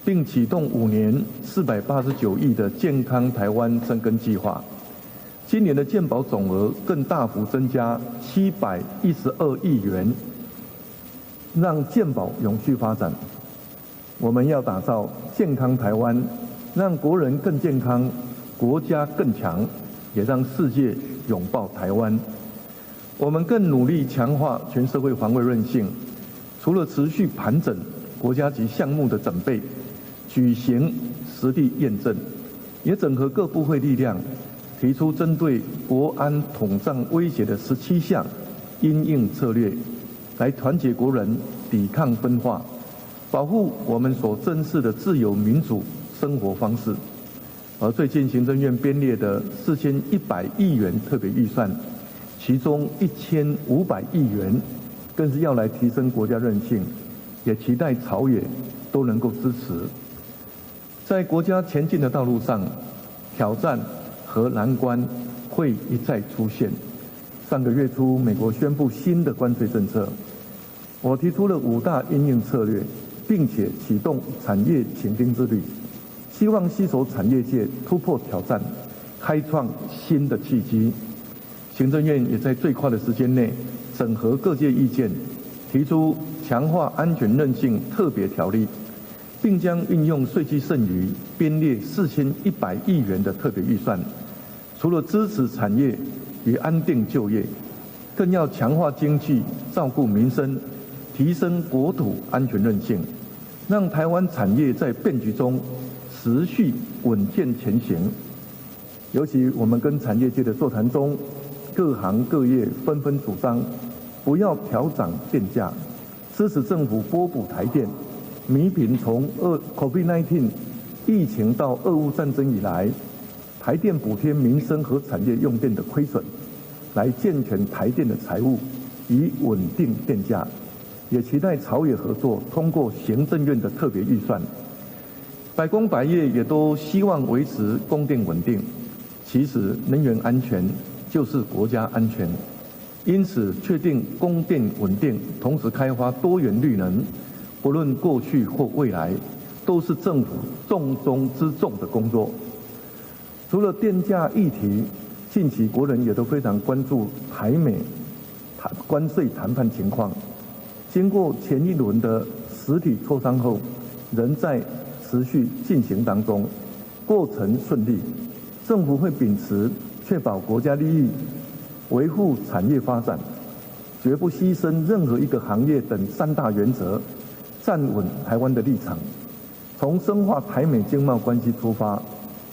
並啟動5年489億的健康台灣深耕計劃。今年的健保總額更大幅增加712億元，讓健保永續發展。我們要打造健康台灣，讓國人更健康，國家更強，也讓世界擁抱台灣。我們更努力強化全社會防衛韌性，除了持續盤整國家級項目的準備，舉行實地驗證，也整合各部會力量，提出針對國安統戰威脅的17項因應策略，來團結國人，抵抗分化，保護我們所珍視的自由民主生活方式。而最近行政院編列的4100億元特別預算，其中1500億元更是要來提升國家韌性，也期待朝野都能夠支持。在國家前進的道路上，挑戰和難關會一再出現。上個月初，美國宣布新的關稅政策，我提出了五大因應策略，並且啟動產業傾聽之旅，希望攜手產業界突破挑戰，開創新的契機。行政院也在最快的時間內整合各界意見，提出強化安全韌性特別條例，並將運用稅基剩餘編列4100億元的特別預算，除了支持產業與安定就業，更要強化經濟，照顧民生，提升國土安全韌性，讓台灣產業在變局中持續穩健前行。尤其我們跟產業界的座談中，各行各業紛紛主張不要調漲電價，支持政府撥補台電，彌平從COVID-19 疫情到俄烏戰爭以來，台電補貼民生和產業用電的虧損，來健全台電的財務，以穩定電價。也期待朝野合作通過行政院的特別預算。百工百業也都希望維持供電穩定。其實能源安全就是國家安全，因此確定供電穩定，同時開發多元綠能，不論過去或未來，都是政府重中之重的工作。除了電價議題，近期國人也都非常關注台美談關稅談判情況。經過前一輪的實體磋商後，仍在持續進行當中，過程順利。政府會秉持確保國家利益、維護產業發展、絕不犧牲任何一個行業等三大原則，站穩台灣的立場。從深化台美經貿關係出發，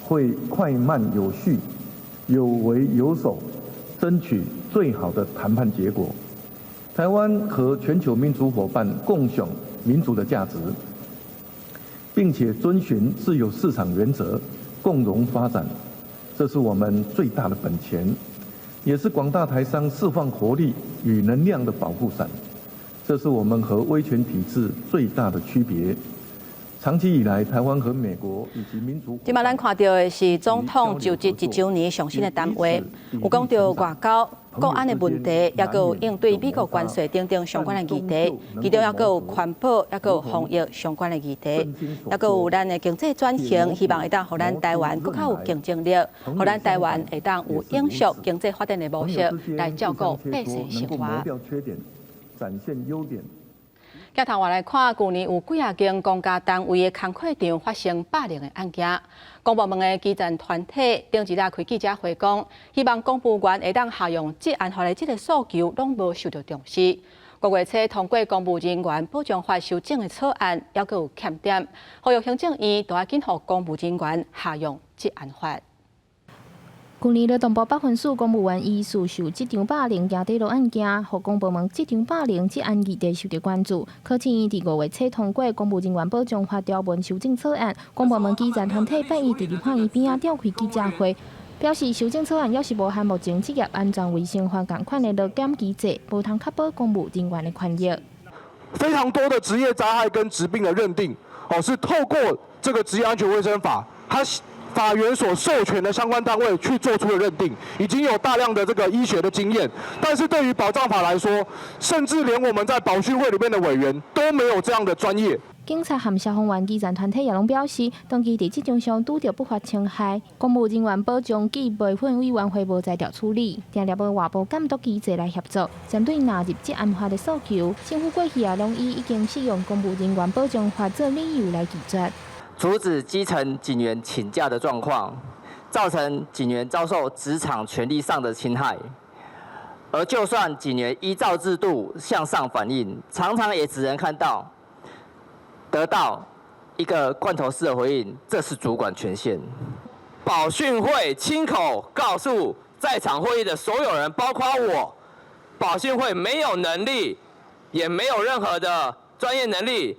會快慢有序、有為有守，爭取最好的談判結果。台灣和全球民主夥伴共享民主的價值，並且遵循自由市場原則，共榮發展。這是我們最大的本錢，也是廣大台商釋放活力與能量的保護傘。這是我們和威權體制最大的區別。長期以來，台灣和美國以及民主。這擺咱看著的是總統就職一週年上新的談話，有講著外交、國安的問題，抑閣有應對美國關稅等等相關的議題，其中抑閣有環保，抑閣有防疫相關的議題，抑閣有咱的經濟轉型，希望會當予咱台灣閣較有競爭力，予咱台灣會當有永續經濟發展的模式來照顧百姓生活。展現優點。鏡頭外來看，舊年有幾仔間公家單位的工課場發生霸凌的案件。公部門的基層團體頂一日開記者會講，希望公務員會當合用職安法的這个訴求，攏無受著重視。國月初通過公務人員保障法修正的草案，猶閣有欠點，呼籲行政院都愛緊予公務人員合用職安法。去年勞動部北分署公務員疑似受職場霸凌行底路案件，予公部門職場霸凌這案議題受到關注。考試院佇5月初通過公務人員保障法條文修正草案，公部門基層團體拜一佇立法院邊仔召開記者會，表示修正草案猶是無含目前職業安全衛生法仝款的勞檢機制，無通確保公務人員的權益。非常多的職業災害跟疾病的認定，哦，是透過這個職業安全衛生法，它法源所授權的相關單位去做出的認定，已經有大量的這個醫學的經驗。但是對於保障法來說，甚至連我們在保訓會裡面的委員都沒有這樣的專業。警察和消防員基層團體也攏表示，長期佇職場上拄著不法侵害，公務人員保障暨培訓委員會無才調處理，定定無外部監督機制來協助。針對納入職安法的訴求，政府過去也攏以已經適用公務人員保障法做理由來拒絕。阻止基層警員請假的狀況，造成警員遭受職場權利上的侵害。而就算警員依照制度向上反映，常常也只能看到得到一個罐頭式的回應，這是主管權限。保訓會親口告訴在場會議的所有人，包括我，保訓會沒有能力，也沒有任何的專業能力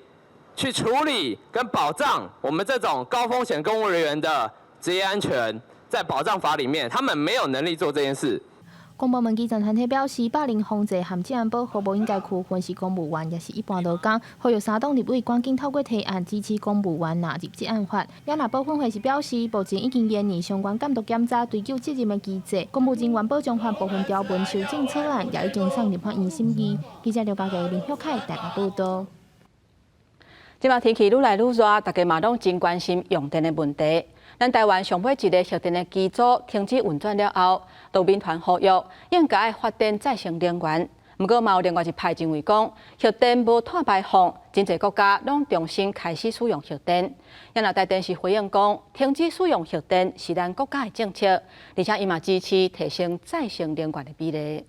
去處理跟保障我們這種高風險公務人員的職業安全，在保障法裡面，他們沒有能力做這件事。公部門基層團體表示，霸凌防治和職安保護無應該區分是公務員，抑是一般勞工。呼籲三黨立委趕緊透過提案支持公務員納入職安法。也若保訓會是表示，目前已經研擬相關監督檢查追究責任的機制，公務人員保障法部分條文修正草案也已經送立法院審議。記者劉家傑、林旭凱台北報道。這擺天氣愈來愈熱，大家嘛攏真關心用電的問題。咱台灣上尾一个核電的機組停止運轉了後，就民團呼籲應該發展再生能源。毋過嘛有另外一派認為講，核電無碳排放，真濟國家攏重新開始使用核電。也若台電是回應講，停止使用核電是咱國家的政策，而且伊嘛支持提升再生能源的比例。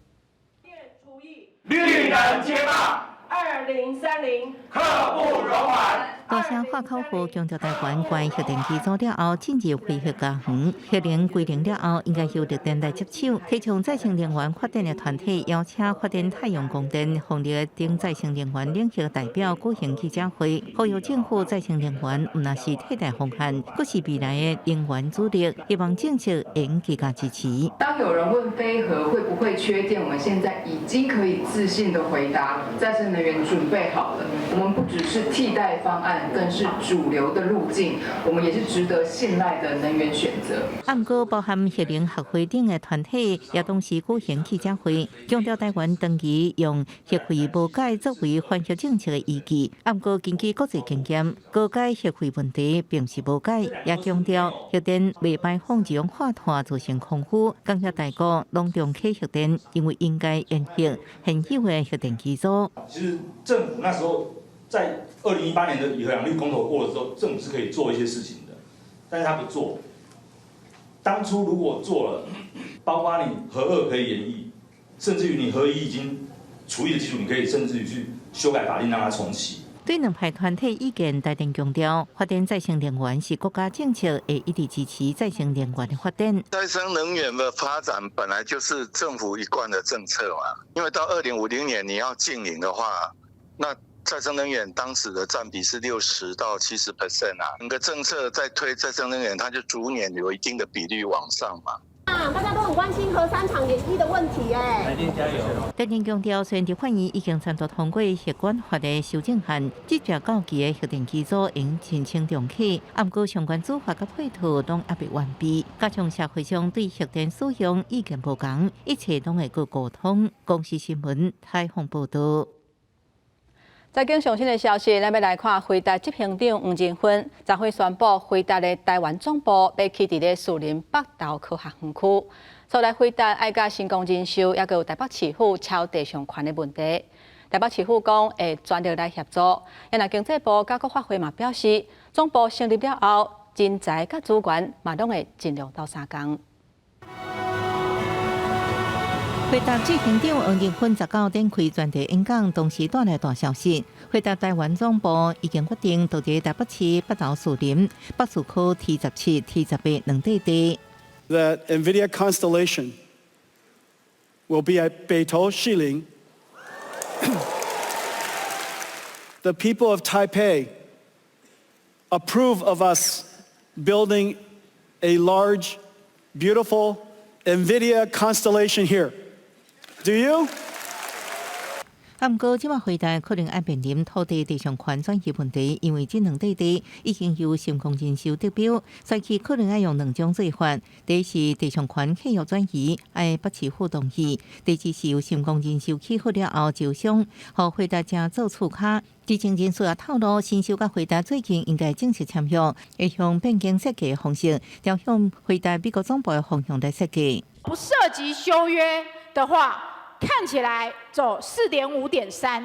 綠能街霸，2030，刻不容緩。大聲喊口號，強調台灣關核電機組了後進入非核家園，核能歸零了後，應該由綠電來接手。提倡再生能源發展的團體邀請發展太陽光電、風力等再生能源領域代表舉行記者會，呼籲政府再生能源毋但是替代方案，閣是未來的能源主力，希望政策會加加支持。當有人問非核會不會缺電，我們現在已經可以自信的回答，再生能源準備好了。我們不只是替代方案，更是主流的路徑，我們也是值得信賴的能源選擇。毋過，包含核能學會等的團體也同時舉行記者會，強調台灣長期用核廢無解作為反核政策的依據。毋過，根據國際經驗，高解核廢問題並是無解，也強調核電袂排放二氧化碳造成空污。感謝大國攏重啟核電，認為應該延續現有的核電機組。其實政府那時候在2018年的以核養綠公投過了之後，政府是可以做一些事情的，但是他不做。當初如果做了，包括你核二可以延役，甚至於你核一已經除役的技術，你可以甚至於去修改法令讓它重啟。對兩派團體意見，台電強調，發展再生能源是國家政策，會一直支持再生能源的發展。再生能源的發展本來就是政府一貫的政策嘛，因為到2050年你要淨零的話，那再生能源當時的佔比是60到70% 啊，整個政策在推再生能源，它就逐年有一定的比率往上嘛。啊，大家都很關心核三廠延役的問題，哎。台電加油！台電強調，雖然立法院已經三度通過核管法的修正案，這隻到期的核電機組應申請重啟，毋過相關做法佮配套攏猶未完備，加上社會上對核電使用意見無仝，一切攏會閣溝通。公視新聞採訪報道。財經上新的消息，咱欲來看輝達執行長黃仁勳，昨昏宣布輝達的台灣總部欲起佇咧士林北投科學園區。所來輝達愛佮成功人壽，抑閣有台北市府抄地上權的問題。台北市府講會全力來協助。也若經濟部佮國發會嘛表示，總部成立了後，人才佮資源嘛攏會盡量鬥相共。輝達執行長黃仁勳19展開專題演講，同時帶來大消息。輝達台灣總部已經決定，佇台北市北投士林北士科 T17、T18兩塊地。That NVIDIA Constellation will be at 北投士林. The people of Taipei approve of us building a large, beautiful NVIDIA Constellation here. Do you? 啊，毋過這擺輝達可能愛面臨土地地上權轉移問題，因為這兩塊地已經由成功人士得標，所以可能愛用兩種做法。第一是地上權契約轉移，愛北市府同意；第二是由成功人士起好了後，招商，予輝達遮做厝跤。知情人士也透露，新秀佮輝達最近應該正式簽約，會向變更設計的方式，朝向輝達美國總部的方向來設計。不涉及修約的話，看起來走4.5.3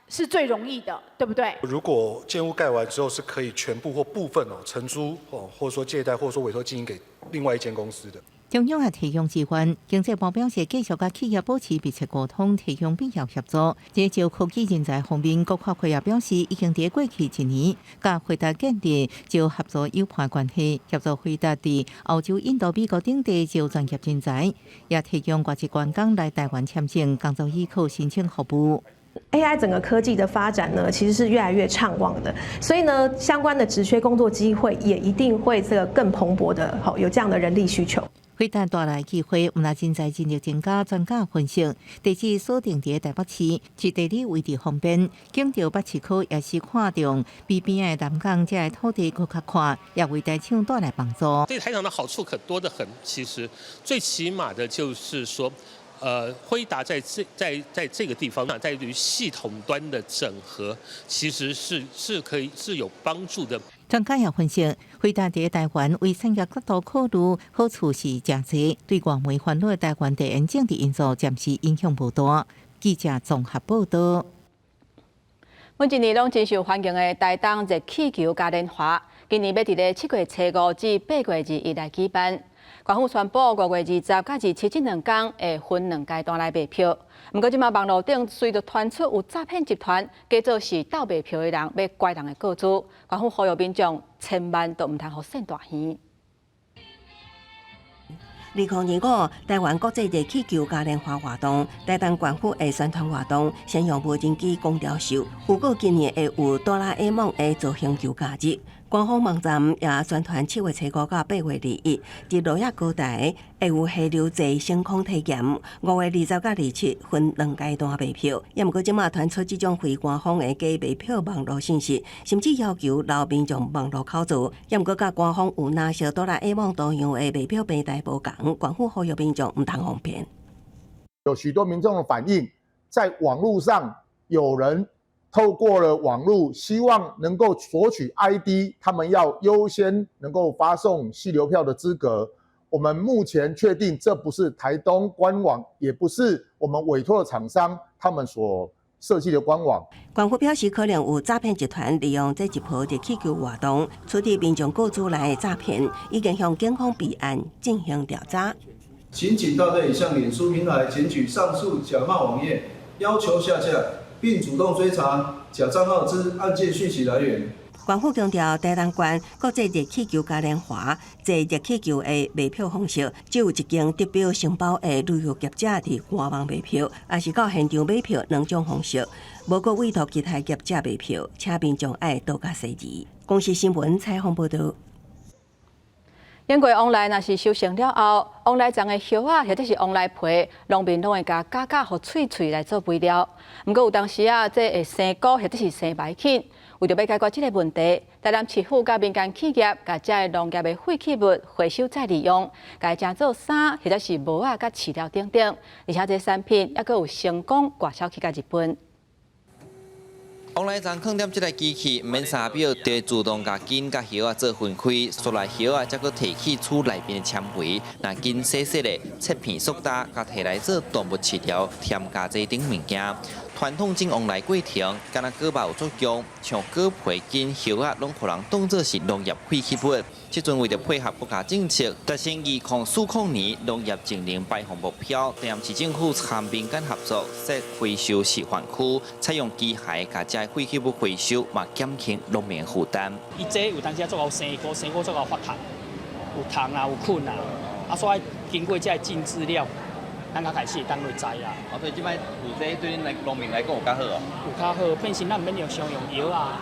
是最容易的，對不對？如果建物蓋完之後，是可以全部或部分哦承租哦，或者說借貸，或者說委託經營給另外一間公司的。中央也提供資源，經濟部表示繼續佮企業保持密切溝通，提供必要協助。在招科技人才方面，國發會也表示，已經佇過去一年，佮輝達建立招合作友伴關係，協助輝達佇歐洲、印度、美國等地招專業人才，也提供外籍員工來台灣簽證、工作許可申請服務。 AI 整個科技的發展呢，其實是越來越暢旺的，所以呢，相關的職缺工作機會也一定會這個更蓬勃的，好有這樣的人力需求。輝達帶來機會，毋但人才人力增加，專家分析，地址鎖定佇台北市，是地理位置方便，景著北市區也是看中比邊的南港這个土地閣較闊，也為台廠帶來幫助。對台廠的好處可多得很，其實最起碼的就是說，輝達在這個地方呢，在於系統端的整合，其實是可以是有幫助的。專家也分析，輝達佇台灣為產業角度考慮，好處是誠濟，對外媒煩惱的台灣地緣政治因素暫時影響無大。記者綜合報道。每一年攏真受歡迎的台東熱氣球嘉年華，今年欲佇咧7月初5至8月21來舉辦。縣府宣布5月20佮27這兩工會分兩階段來賣票。毋過這馬網路頂隨著傳出有詐騙集團，假做是鬥賣票的人，欲拐人的個資。縣府呼籲民眾千萬都毋通予騙大耳。 2025台灣國際熱氣球嘉年華活動，台東縣府的宣傳活動，先用無人機公調秀，預告今年會有哆啦 A 夢的造型球加入。官方網站也宣傳7月初5到8月21，佇鹿野高台會有系流坐升空體驗。5月20佮27分兩階段賣票，也毋過這馬傳出這種非官方的假賣票網路信息，甚至要求留民眾網路口座。也毋過佮官方有藍色哆啦 A 夢圖樣的賣票平台無仝，縣府呼籲民眾毋通予騙。有許多民眾的反映，在網路上有人透過了網路，希望能夠索取 ID，他們要優先能夠發送繫留票的資格。我們目前確定這不是台東官網，也不是我們委託的廠商他們所設計的官網。縣府表示，可能有詐騙集團利用這一波熱氣球活動，處理民眾個資來詐騙，已經向警方備案進行調查。刑警大隊已向臉書平台檢舉上述假冒網頁，要求下架，並主動追查假帳號之案件訊息來源。縣府強調，台東縣國際熱氣球嘉年華坐熱氣球的賣票方式，只有一間得標承包的旅遊業者佇官網賣票，抑是到現場買票兩種方式，無閣委託其他業者賣票，請民眾愛多加細膩。公視新聞採訪報導。經過旺來若是收成了後，旺來欉的葉仔或者是旺來皮，農民攏會共絞絞予脆脆來做肥料。毋過有當時啊，這會生菇或者是生白菌。為著欲解決這個問題，台南市府佮民間企業，共這个農業的廢棄物回收再利用，共伊做衫或者是帽仔佮飼料等等。而且這產品猶閣有成功外銷去共日本。旺來叢囥踮這台機器，毋免三秒就會自動共根佮葉仔做分開，紲來葉仔才閣提去厝內面的纖維，若緊細細的切片速打，共提來做動物飼料，添加這等物件。傳統種旺來過程，敢若果肉有作用，像果皮、根、葉仔，攏予人當做是農業廢棄物。這陣為著配合國家政策，達成2040年農業淨零排放目標，台南市政府參民間合作設回收示範區，採用機械共這廢棄物回收，嘛減輕農民負擔。伊這有當時啊足𠢕生菇，生菇足𠢕發蟲，有蟲啊，有菌啊，啊，所以經過這个靜置了，咱才開始會當來栽啦。哦，所以這擺有這對恁來農民來講有較好哦。有較好，變成咱毋免用常用藥啊。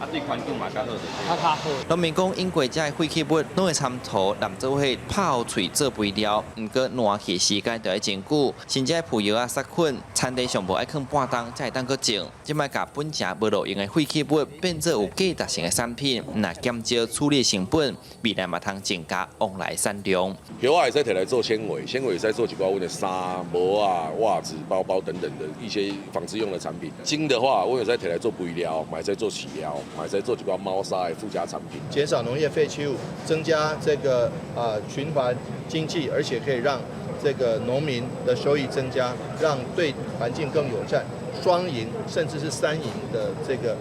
啊，對環境嘛較好。較較好。農民講，用過這个廢棄物，攏會摻土湳做伙拍予脆做肥料，毋過爛去時間就愛真久，甚至愛噴藥仔殺菌，田地上無愛囥半冬才會當閣種。這擺共本誠無路用的廢棄物變做有價值性的產品，若減少處理成本，未來嘛通增加旺來產量。葉仔會使提來做纖維，纖維會使做一寡阮的衫、帽仔、襪子、包包等等的一些紡織用的產品。莖的話，阮會使提來做肥料，嘛會使做飼料，嘛會使做一寡貓砂的附加產品。減少農業廢棄物，增加這個循環經濟，而且可以讓這個農民的收益增加，讓對環境更友善，雙贏甚至是三贏的這個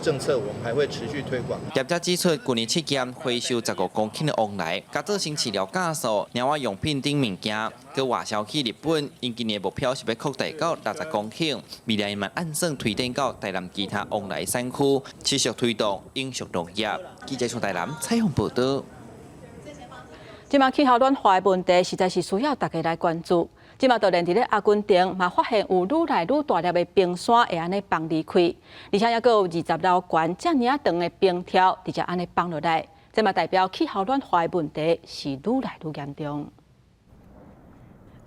政策，我們還會持續推廣。業者指出，舊年試驗回收15公頃的旺來，共做成飼料酵素、貓仔用品等物件，閣外銷去日本。𪜶今年的目標是欲擴大到60公頃，未來嘛按算推展到台南其他旺來產區，持續推動永續農業。記者從台南採訪報導。這馬氣候暖化的問題，實在是需要大家來關注。這馬就連佇咧阿根廷嘛，發現有愈來愈大粒的冰山會按呢崩離開，而且猶閣有20樓懸遮爾仔長的冰柱直接按呢崩落來，這嘛代表氣候暖化的問題是愈來愈嚴重。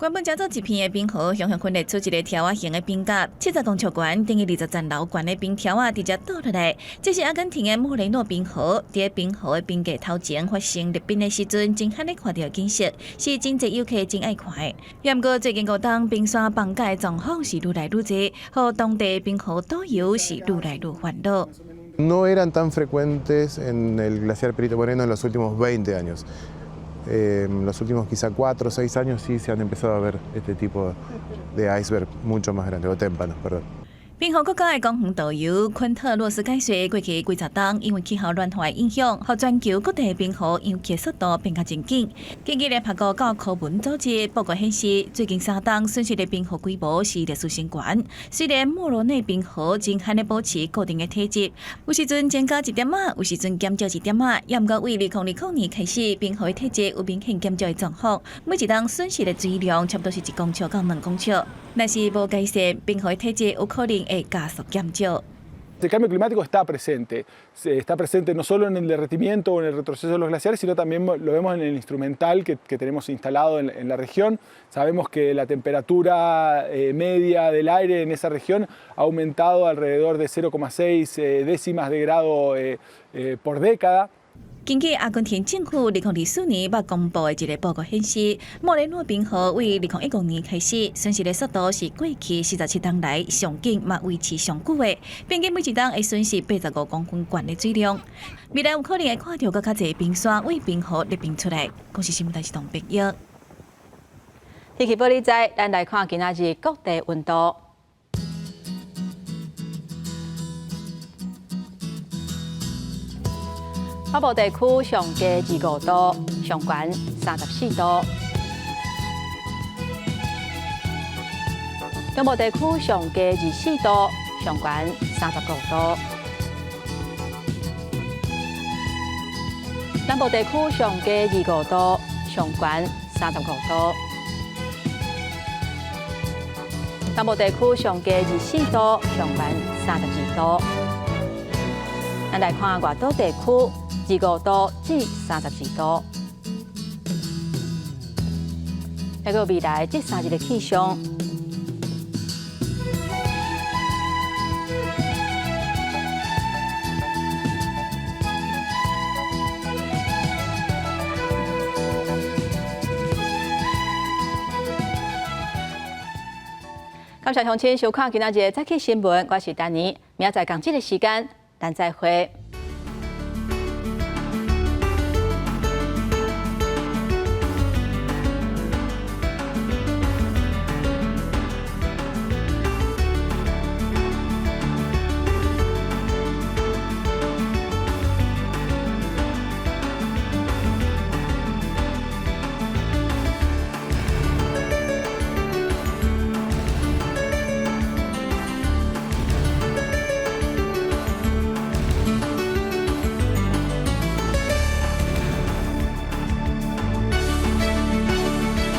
原本只做一片的冰河，雄雄分裂出一個柱仔形的冰甲，70公尺懸，等於20層樓懸的冰柱仔直接倒落來。這是阿根廷的莫雷諾冰河，佇冰河的冰架頭前發生裂冰的時陣，真罕咧看著景色，是真濟遊客真愛看的。毋過最近五冬冰山崩解的狀況是愈來愈濟，予當地冰河導遊是愈來愈煩惱。 No eran tan frecuentes en el glaciar Perito Moreno en los últimos 20 años. En los últimos quizá 4 o 6 años sí se han empezado a ver este tipo de iceberg mucho más grande, o témpanos, perdón. 冰河國家的公園導遊昆特洛斯解釋，過去幾十冬因為氣候暖化的影響，予全球各地冰河融去速度變較真緊。根據聯合國教科文組織報告顯示，最近3冬損失的冰河規模是歷史新高。雖然莫羅內冰河真罕咧保持固定的體積，有時陣增加一點仔，有時陣減少一點仔。也毋過為2020年開始，冰河的體積有明顯減少的狀況。每一冬損失的水量差不多是1公尺到2公尺。若是無改善，冰河的體積有可能會加速減少。 El cambio climático está presente, está presente no solo en el derretimiento o en el retroceso de los glaciares, sino también lo vemos en el instrumental que tenemos instalado en la región. Sabemos que la temperatura media del aire en esa región ha aumentado alrededor de 0,6 décimas de grado por década. 根據阿根廷政府2024年捌公布的一个報告顯示，莫雷諾冰河為2015年開始損失的速度是過去47冬來上緊嘛維持上久的，平均每一冬會損失85公分懸的水量。未來有可能會看著閣較濟冰山為冰河裂冰出來。公視新聞台是董碧玉。天氣報你知，咱來看今仔日各地溫度。北部地區上低25度，上懸34度；中部地區上低24度，上懸35度；南部地區上低25度，上懸35度；東部地區上低24度，上懸32度。咱來看外島地區。25度至32度，還閣未來這3日的氣象。感謝鄉親收看今仔日的早起新聞，我是丹妮，明仔載仝這个時間，咱再會。